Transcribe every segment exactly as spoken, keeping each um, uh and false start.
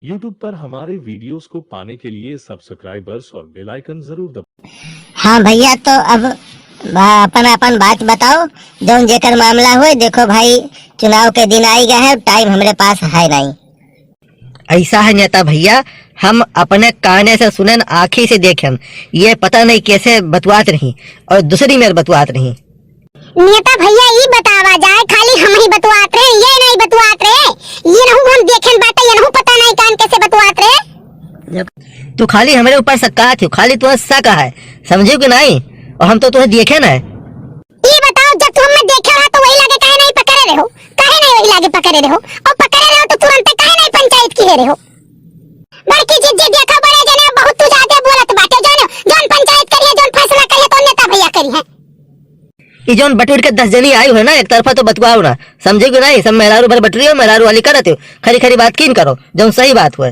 YouTube पर हमारे videos को पाने के लिए subscribers और bell icon जरूर दबाएं। हाँ भैया, तो अब बा-, अपन, अपन बात बताओ, जौन जेकर मामला होए। देखो भाई, चुनाव के दिन आई गए हैं, time हमरे पास है नहीं। ऐसा है नेता भैया, हम अपने काने से सुनेन, आँखी से देखेन, ये पता नहीं कैसे बतुआत रही और दूसरी मेर बतुआत रही। नेता भैया, ई बतावा जाए, खाली हम ही बतुआत रहे, ये नहीं बतुआत रहे, ये नहू हम देखेन बाटे, ये नहू पता नहीं कान कैसे बतुआत रहे। तू खाली हमरे ऊपर शक कहा थी, खाली तू शक है, समझियो कि नहीं? और हम तो तुहे देखेन है। ई बताओ, जब तू हमें देखे रहा तो वही लागे काहे नहीं पकड़े रहे हो? काहे नहीं वही लागे पकड़े रहे हो? और पकड़े रहे हो तो तुरंते काहे नहीं पंचायत किहे रहे हो? बड़की जिज्जी, देखो बड़े जने, बहुत तू ज्यादा बोलत बाटे, जानो, जौन पंचायत करिहे, जौन फैसला करिहे, तो नेता भैया करिहे। ई जौन बटुर के दस जनी आई हो ना, एक तरफा तो बतुआओ ना, समझे कि नहीं? सब मेहरारू भर बटुरी हो, मेहरारू वाली करत हो, खरी खरी बात कीन करो, जौन सही बात होए।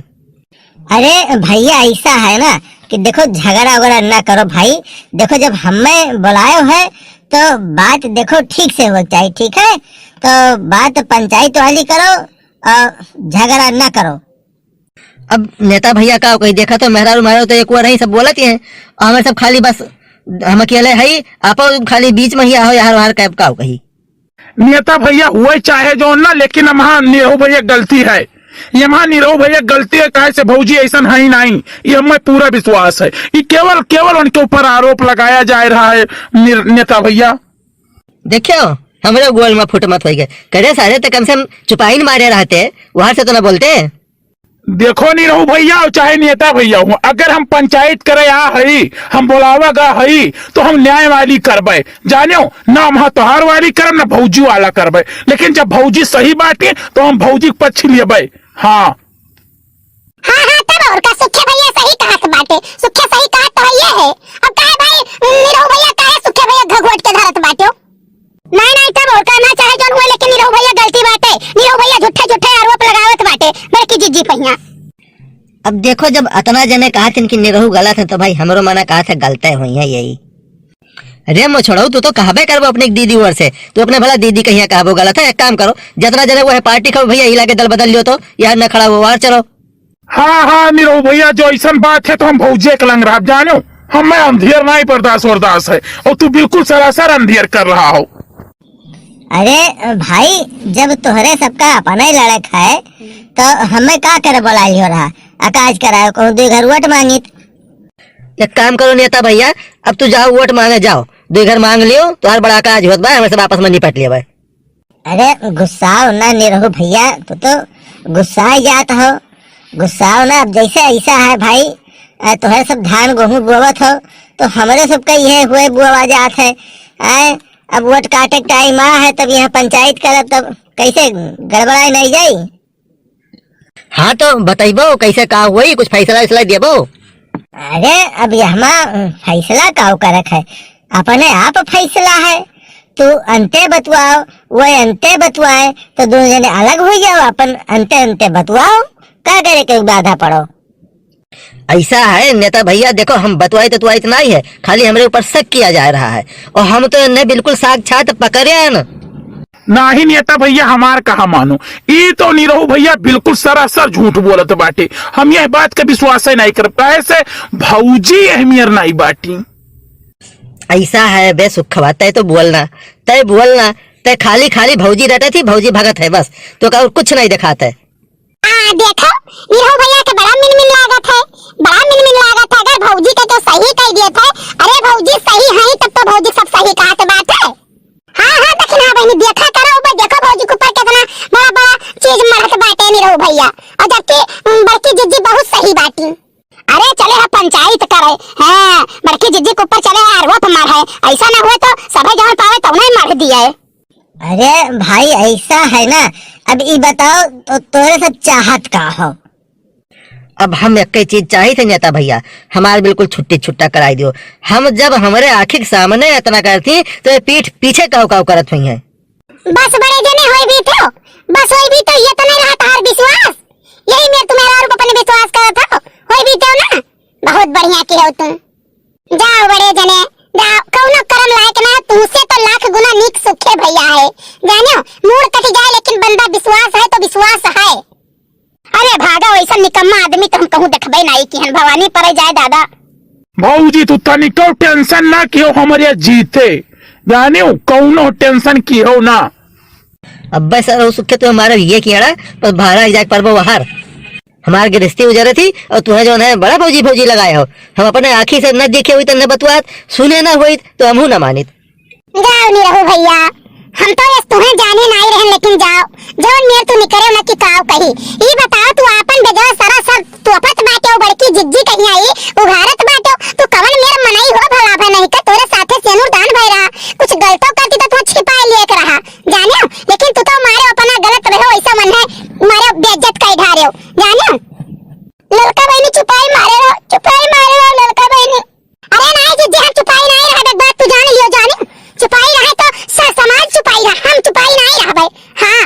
अरे भैया, ऐसा है ना कि देखो, झगड़ा वगड़ा ना करो भाई। देखो, जब हमें बुलायो है तो बात देखो ठीक से हो चाहिए, ठीक है? तो बात पंचायत वाली करो और झगड़ा ना करो। अब नेता भैया का कही, देखा तो मेहरारू मेहरारू तो एक ओर ही सब बोलत ही हैं, और हमें सब खाली बस हम अकेले हई, आप खाली बीच में ही आहो, यार वार कैब का कही। नेता भैया, हुए चाहे जौन ना, लेकिन हमार निरहू भैया गलती है। ये हमार निरहू भैया गलती है, काहे से भौजी ऐसन है ही नहीं, ये हमें पूरा विश्वास है। ये केवल, केवल उनके ऊपर आरोप लगाया जा रहा है निर-, नेता भैया। देखियो, हमरे गोल में फुट मत होइगे। करे सारे तो कम से कम चुपाइन मारे रहते, वहां से तो ना बोलते। देखो निरहू भैया हो चाहे नेता भैया हो, अगर हम पंचायत करे आ हई, हम बोलावा गा हई, तो हम न्याय वाली करबे, जानियो ना, हम तोहार वाली करब ना भौजी वाला करबे। लेकिन जब भौजी सही बाटे तो हम भौजी के पक्ष लेबे। हाँ। हाँ, हाँ, तब और का, सुखे भैया सही कहत बाटे, सुखे सही कहत तो है ये है। अब काहे भाई निरहू भैया, काहे सुखे भैया घघोट के धरत बाटे हो? नहीं, नहीं, तब और का, ना चाहे जौन हुए, लेकिन निरहू भैया गलती बाटे। निरहू भैया झूठे, झूठे आरोप लगावत बाटे बड़की जिज्जी पहिया। अब देखो, जब अतना जने कहत हैं कि निरहू गलत है, तो भाई हमरो मना कहत है गलते होइहैं यही। अरे मोछड़ऊ, तू तो कहबे करबो अपने दीदी ओर से, तू अपने भला दीदी कहिया कहबो गलत है। एक काम करो, जतना जने वो है पार्टी खाओ भैया, हिला के दल बदल लियो तो, यार न खड़ा हो, बाहर चलो। हाँ, हाँ, निरहू भैया, जो ऐसन बात है तो हम भौजे के लंग रहब, जानो, हमें अंधेर नहीं बर्दाश्त वरदाश्त है, और तू बिल्कुल सरासर अंधेर कर रहा हो। अरे भाई, जब तोहरे सबका अपना ही लड़क है, तो हमें का करे बोलाई हो रहा? अकाज कराओ, कहूँ दो घर वोट मांगित। एक काम करो नेता भैया, अब तू जाओ वोट मांगे जाओ, दो घर मांग लियो, तोहार बड़ा अकाज होत बा, हमें सब आपस में निपट लिया भाई। अरे गुस्साओ ना निरहू भैया, तू तो गुस्सा जात हो, गुस्साओ ना। अब जैसे ऐसा है भाई, अ, तोहरे सब धान गेहूं बोवत हो, तो हमरे सब का यह हुए बोवा जात है। आए, अब वोट काटे के टाइम आ है, तब यहाँ पंचायत करब, तब कैसे गड़बड़ाई नहीं जाई? हाँ, तो बतैबो कैसे का होई, कुछ फैसला वैसला देबो? अरे, अब यहमा फैसला का करक है, अपने आप फैसला है। तू अंते बतुआओ, वो अंते बतुआए, तो दोनों जने अलग हो जाओ, अपन अंते अंते बतुआओ, का करे के बाधा पड़ो। ऐसा है नेता भैया, देखो, हम बतुआई तो तुआई तो नहीं है, खाली हमरे ऊपर शक किया जा रहा है, और हम तो इन्हें बिल्कुल साक्षात पकड़े हैं ना। नाही नेता भैया, हमार कहा मानो, ई तो निरहू भैया बिल्कुल सरासर झूठ बोलत बाटे। हम यह बात का विश्वास ही नहीं करब, काहे से भौजी अहमियर नहीं बाटी। ऐसा है बे सुखवा, तय तो बोलना, तय बोलना, तय खाली खाली भौजी रटत ही, भौजी भगत है बस, तो का और कुछ नहीं दिखात है। आ, देखो, निरहू भैया के बड़ा मिनमिन लागत है, बड़ा मिनमिन लागत है। अगर भौजी के तो सही कह दिए थे, अरे भौजी सही है, तब तो भौजी सब सही कहत बाटे। हाँ, हाँ, दखिना बहिनी, देखा करो, ऊपर देखो भौजी के ऊपर कितना बड़ा बड़ा चीज मढ़त बाटे निरहू भैया, और जबकि, उम, बड़की जिज्जी बहुत सही बाटी। अरे चले हा पंचायत करे, हाँ, बड़की जिज्जी के ऊपर चले हा आरोप मढ़े, ऐसा ना हुए तो सभे जौन पावे तौने मढ़ दिए। अरे भाई, ऐसा है ना, अब ई बताओ, तो तोरे सब चाहत का हो? अब हम एक ही चीज चाहित है नेता भैया, हमार बिल्कुल छुट्टी छुट्टा कराई दियो। हम जब हमरे आँखी के सामने इतना करती, तो ये पीठ पीछे काव काव करत हुई हैं। बस बड़े जने होई भी तो, बस होई भी तो, ये तो नहीं रहा तार विश्वास, यही में तुम्हारा और अपन विश्वास करत हो, होई भी तो ना, बहुत बढ़िया की हो तुम। जाओ बड़े जने, जाओ, कौनो करम लायक ना, तुमसे तो लाख गुना नीक सुखे भैया है। जानियो, मूड़ कट जाए लेकिन बंदा विश्वास है तो विश्वास है। अरे भागा, वैसन कम्मा आदमी तो हम कहूँ देखबे नाई किहन, भवानी परे जाए दादा। भौजी, तू तनिको tension ना किहो हमरे जीते, जानियो, कौनो tension किहो ना। अब्बे सर, हो सुखे तू हमारा ये किहड़ा, बस बाहर ही जाके परबो बाहर। हमार गृहस्थी उजरत ही और तुहे जौन है बड़ा भौजी भौजी लगाए हो। हम अपने आँखी से न देखे हुई तन्ने बतुआत, सुने न होइत तो हमहू न मानित। जाओ निरहू भैया, हम तो यस तुहे जाने नाई रहन, लेकिन जाओ, जौन मेर तू निकरे न कि काव कही। ई बताओ, तू आपन बेजवा सरासर तोपत बाटे, बड़की जिज्जी कहीं आई उघारत बाटे, तू कवन मेर मनई हो भला भय नहीं का तोरे साथे सेनुर दान भय रहा, कुछ गलतो करती तो तू छिपाए लिए के रहा, जाने हो? लेकिन तू तो मारे अपना गलत रहो, ऐसा मन है मारे बेइज्जत कर ढारे हो, जाने हो? ललका बहनी चुपाई मारे रहो, चुपाई मारे रहो ललका बहनी। अरे नाई जिज्जी, हम चुपाई नाई रहबे, एक बात तू जान लियो जाने। चुपाई रहे तो स-, समाज चुपाई रहे, हम चुपाई नाई रहबे। हाँ,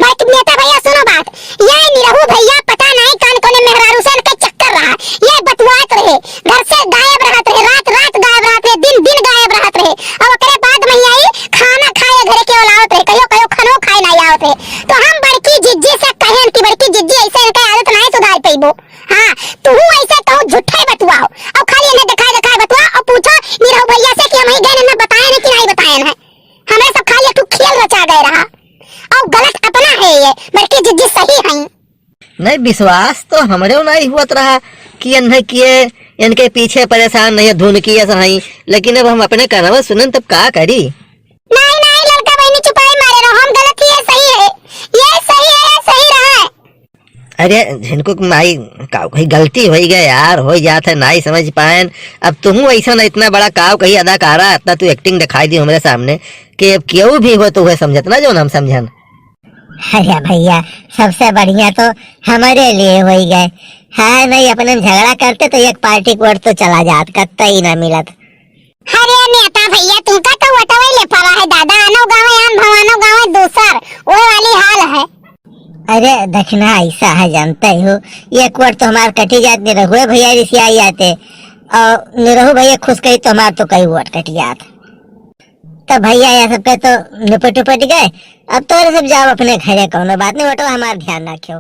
बड़की नेता भैया सुनो बात, ये निरहू भैया पता नाई कौन कौने मेहरारू से इनके चक्कर रहा, ये बतुआत रहे, घर से गायब रहत रहे, रात रात गायब रहत रहे, दिन दिन गायब रहत रहे, और ओकरे बाद में आई खाना खाए घरे के आवत रहे, कहियो कहियो खानो खाए नाई आवत रहे। तो हम बड़की जिज्जी से कहेन कि बड़की जिज्जी ऐसे इनके आदत नाई सुधार पइबो। हाँ, तू ऐसे कहू झूठे बतुआओ, और खाली इन्हें दिखाए दिखाए बतुआ और पूछो निरहू भैया से कि हम ही गए इन्हें बताए नहीं कि नहीं बताए हैं। हमें सब खाली एक ठो खेल रचा गए रहा, और गलत अपना है ये, बड़की जिज्जी सही है। नहीं, विश्वास तो हमरे नहीं हुआ रहा कि इन्हें किए, इनके पीछे परेशान नहीं धुन किए सही, लेकिन अब हम अपने कानवा सुनन तब का करी? नहीं नहीं ललका बहनी चुपाई मारे रहो, हम गलत ही है, सही है, ये सही है, ये सही रहा है। अरे झिनकू के माई, का कोई गलती होई गए यार, होई जात है, नाई समझ पाएन। अब तुहू ऐसा ना इतना बड़ा काव कही अदाकारा, इतना तू acting दिखाई दी हमरे सामने कि अब केहू भी हो तो वह समझत ना जौन हम समझन। अरे भैया, सबसे बढ़िया तो हमारे लिए होई गए। हाँ, नहीं अपने में झगड़ा करते तो एक पार्टी के वोट तो चला जात, कत्ता ही ना मिलत। अरे नेता भैया, तुमका तो वोटवे ले पड़ा है दादा, आनो गाँव आन भवानो गाँव दूसर, वो वाली हाल है। अरे दक्षिणा ऐसा है जानते हो, एक वोट तो हमार कटी जात निरहुए भैया रिसियाई आते, और निरहू भैया खुश कही तो हमार तो कई वोट कट जात। तो भैया ये सब पे तो निपट उपट गए, अब तो सब जाओ अपने घरे, कौनो बात नहीं, वोटवा हमार ध्यान रखियो।